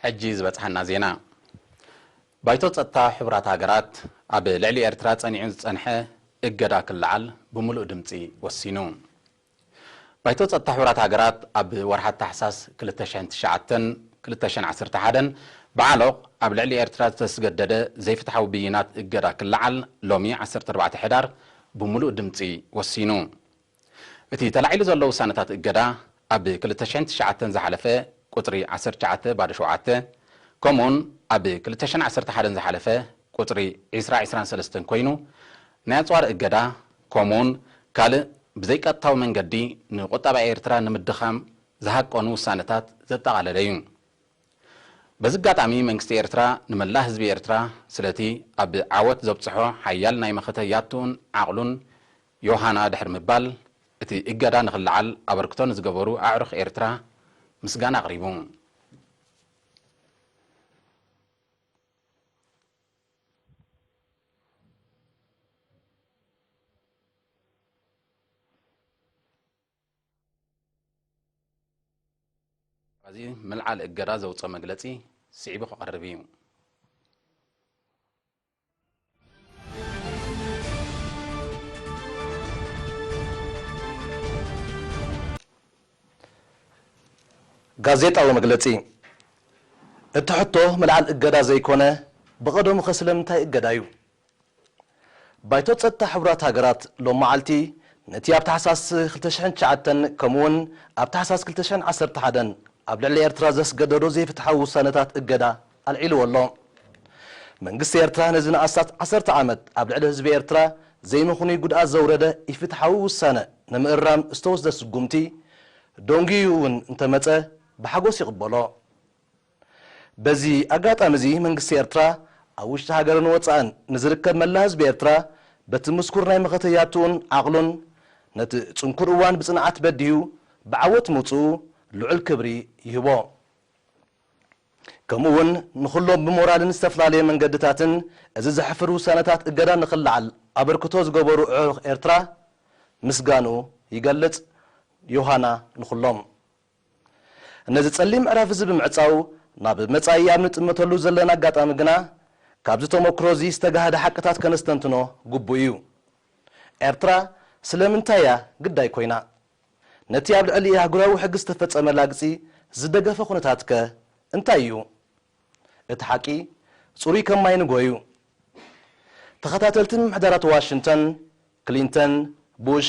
ሕጂ ዝበጽሓና ዜና። ባይቶ ጸጥታ ሕቡራት ሃገራት ኣብ ልዕሊ ኤርትራ ጸኒዑ ዝጸንሐ እገዳ ክለዓል ብምሉእ ድምጺ ወሲኑ። ባይቶ ጸጥታ ሕቡራት ሃገራት ኣብ ወርሓት ታሕሳስ ክልተ ሽሕን ትሽዓተን ክልተ ሽሕን ዓሰርተ ሓደን ብዓሎቕ ኣብ ልዕሊ ኤርትራ ዝተስገደደ ዘይፍትሓዊ ብይናት እገዳ ክለዓል ሎሚ ዓሰርተ ኣርባዕተ ሕዳር ብምሉእ ድምጺ ወሲኑ። እቲ ተላዒሉ ዘሎ ውሳነታት እገዳ ኣብ ክልተ ሽሕን ትሽዓተን ዝሓለፈ ቁጽሪ ዓሰርተ ትሽዓተ ባዶ ሸውዓተ፣ ከምኡውን ኣብ ክልተ ሽሕን ዓሰርተ ሓደን ዝሓለፈ ቁጽሪ ዕስራ ዕስራን ሰለስተን ኮይኑ፣ ናይ ኣጽዋር እገዳ፣ ከምኡውን ካልእ ብዘይቀጥታዊ መንገዲ ንቁጠባ ኤርትራ ንምድኻም ዝሃቀኑ ውሳነታት ዘጠቓለለ እዩ። በዚ ኣጋጣሚ መንግስቲ ኤርትራ ንመላእ ህዝቢ ኤርትራ ስለቲ ኣብ ዓወት ዘብጽሖ ሓያል ናይ መኸተ ያቱን ዓቕሉን ዮሃና ድሕሪ ምባል፣ እቲ እገዳ ንኽለዓል ኣበርክቶ ንዝገበሩ ኣዕሩኽ ኤርትራ ምስጋና ኣቕሪቡ። እዚ ምልዓል እገዳ ዘውፅኦ መግለፂ ስዒቡ ክቐርብ እዩ። ጋዜጣዊ መግለጺ። እቲ ሕቶ ምልዓል እገዳ ዘይኮነ፣ ብቐደሙኸ ስለምንታይ እገዳ እዩ? ባይቶ ጸጥታ ሕቡራት ሃገራት ሎም መዓልቲ ነቲ ኣብ ታሕሳስ ክልተ ሽሕን ትሽዓተን ከምኡውን ኣብ ታሕሳስ ክልተ ሽሕን ዓሰርተ ሓደን ኣብ ልዕሊ ኤርትራ ዘስገደዶ ዘይፍትሓዊ ውሳነታት እገዳ ኣልዒልዎ ኣሎ። መንግስቲ ኤርትራ ነዚ ንኣስታት ዓሰርተ ዓመት ኣብ ልዕሊ ህዝቢ ኤርትራ ዘይምኽኑይ ጉድኣት ዘውረደ ኢፍትሓዊ ውሳነ ንምእራም ዝተወስደ ስጉምቲ፣ ደንጉዩ እውን እንተመጸ ብሓጎስ ይቕበሎ። በዚ ኣጋጣሚ እዚ መንግስቲ ኤርትራ ኣብ ውሽጢ ሃገርን ወጻእን ንዝርከብ መላ ህዝቢ ኤርትራ በቲ ምስኩር ናይ መኸተ ያትኡን ዓቕሉን ነቲ ጽንኩር እዋን ብጽንዓት በዲሁ ብዓወት ምውጽኡ ልዑል ክብሪ ይህቦ። ከምኡ እውን ንኹሎም ብሞራልን ዝተፈላለየ መንገድታትን እዚ ዘሕፍር ውሳነታት እገዳ ንኽለዓል ኣበርክቶ ዝገበሩ ኣዕሩኽ ኤርትራ ምስጋኑ ይገልጽ። ዮሃና ንኹሎም። ነዚ ጸሊም ምዕራፍ እዚ ብምዕጻው ናብ መጻኢ ኣብ ንጥመተሉ ዘለና ኣጋጣሚ ግና ካብዚ ተመክሮ እዚ ዝተጋህደ ሓቅታት ከነስተንትኖ ግቡእ እዩ። ኤርትራ ስለምንታይ እያ ግዳይ ኮይና? ነቲ ኣብ ልዕሊ ኣህጉራዊ ሕጊ ዝተፈጸመ ላግጺ ዝደገፈ ኩነታት ከ እንታይ እዩ? እቲ ሓቂ ጽሩይ ከም ማይ ንግሆ እዩ። ተኸታተልቲ ምምሕዳራት ዋሽንግተን፣ ክሊንተን፣ ቡሽ፣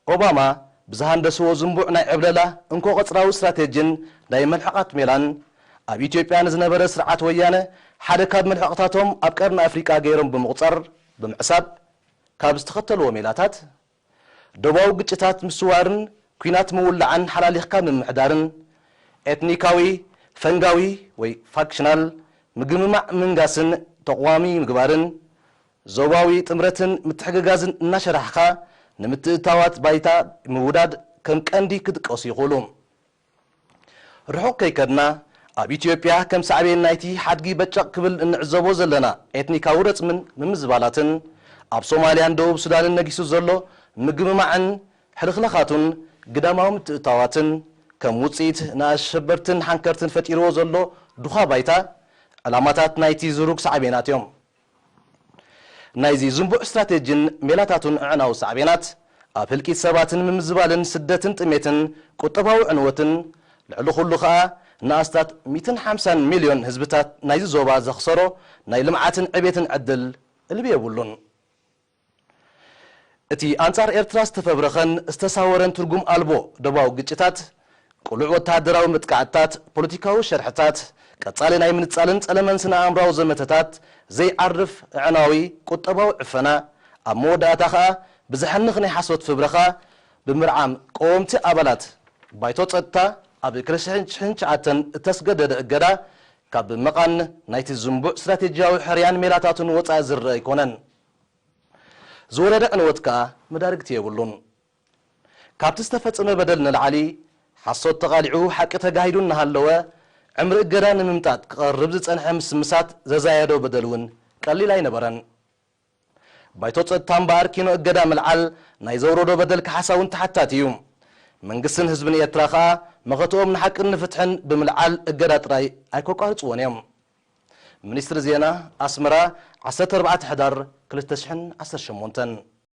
ኦባማ ብዝሃንደስዎ ዝንቡዕ ናይ ዕብለላ እንኮ ቀጽራዊ ስትራቴጂን ናይ መልሕቓት ሜላን ኣብ ኢትዮጵያ ንዝነበረ ስርዓት ወያነ ሓደ ካብ መልሕቕታቶም ኣብ ቀርኒ ኣፍሪቃ ገይሮም ብምቑጸር ብምዕሳብ ካብ ዝተኸተልዎ ሜላታት ዶባዊ ግጭታት ምስዋርን ኲናት ምውላዕን ሓላሊኽካ ምምሕዳርን፣ ኤትኒካዊ፣ ፈንጋዊ ወይ ፋክሽናል ምግምማዕ ምንጋስን ተቕዋሚ ምግባርን፣ ዞባዊ ጥምረትን ምትሕግጋዝን እናሸራሕኻ ንምትእትታዋት ባይታ ምውዳድ ከም ቀንዲ ክጥቀሱ ይኽእሉ። ርሑቕ ከይከድና፣ ኣብ ኢትዮጵያ ከም ሳዕቤን ናይቲ ሓድጊ በጨቕ ክብል እንዕዘቦ ዘለና ኤትኒካዊ ረጽምን ምምዝባላትን፣ ኣብ ሶማልያን ደቡብ ሱዳንን ነጊሱ ዘሎ ምግምማዕን ሕልኽላኻቱን ግዳማዊ ምትእትታዋትን ከም ውጽኢት ንኣሸበርትን ሓንከርትን ፈጢርዎ ዘሎ ድኻ ባይታ፣ ዕላማታት ናይቲ ዝሩግ ሳዕቤናት እዮም። ናይዚ ዝንቡዕ ስትራቴጂን ሜላታቱን ኣዕናዊ ሳዕቤናት፣ ኣብ ህልቂት ሰባትን ምምዝባልን ስደትን ጥሜትን ቁጠባዊ ዕንወትን፣ ልዕሊ ኩሉ ኸኣ ንኣስታት ሚእትን ሓምሳን ሚልዮን ህዝብታት ናይዚ ዞባ ዘኽሰሮ ናይ ልምዓትን ዕቤትን ዕድል እልቢ የብሉን። እቲ ኣንጻር ኤርትራ ዝተፈብረኸን ዝተሳወረን ትርጉም ኣልቦ ደባዊ ግጭታት፣ ቅሉዕ ወተሃደራዊ መጥቃዕትታት፣ ፖለቲካዊ ሸርሕታት፣ ቀጻሊ ናይ ምንጻልን ጸለመን ስነ ኣእምራዊ ዘመተታት፣ ዘይዓርፍ ኣዕናዊ ቁጠባዊ ዕፈና፣ ኣብ መወዳእታ ኸኣ ብዘሕንኽ ናይ ሓሶት ፍብረኻ ብምርዓም ቀወምቲ ኣባላት ባይቶ ጸጥታ ኣብ ክልተ ሽሕን ትሽዓተን እተስገደደ እገዳ ካብ መቓን ናይቲ ዝንቡዕ ስትራቴጂያዊ ሕርያን ሜላታቱን ወጻኢ ዝረአ ኣይኮነን። ዝወረደ ዕንወት ከኣ መዳርግቲ የብሉን። ካብቲ ዝተፈጸመ በደል ንላዕሊ፣ ሓሶት ተቓሊዑ ሓቂ ተጋሂዱ እናሃለወ፣ ዕምሪ እገዳ ንምምጣጥ ክቐርብ ዝጸንሐ ምስምሳት ዘዛየዶ በደል እውን ቀሊል ኣይነበረን። ባይቶ ጸጥታ እምበኣር ኪኖ እገዳ ምልዓል ናይ ዘውረዶ በደል ካሕሳ እውን ተሓታቲ እዩ። መንግስትን ህዝብን ኤርትራ ኸኣ መኸትኦም ንሓቅን ንፍትሕን ብምልዓል እገዳ ጥራይ ኣይከቋርጽዎን እዮም። ሚኒስትሪ ዜና ኣስመራ፣ ዓሰርተ ኣርባዕተ ሕዳር ክልተ ሽሕን ዓሰርተ ሸሞንተን።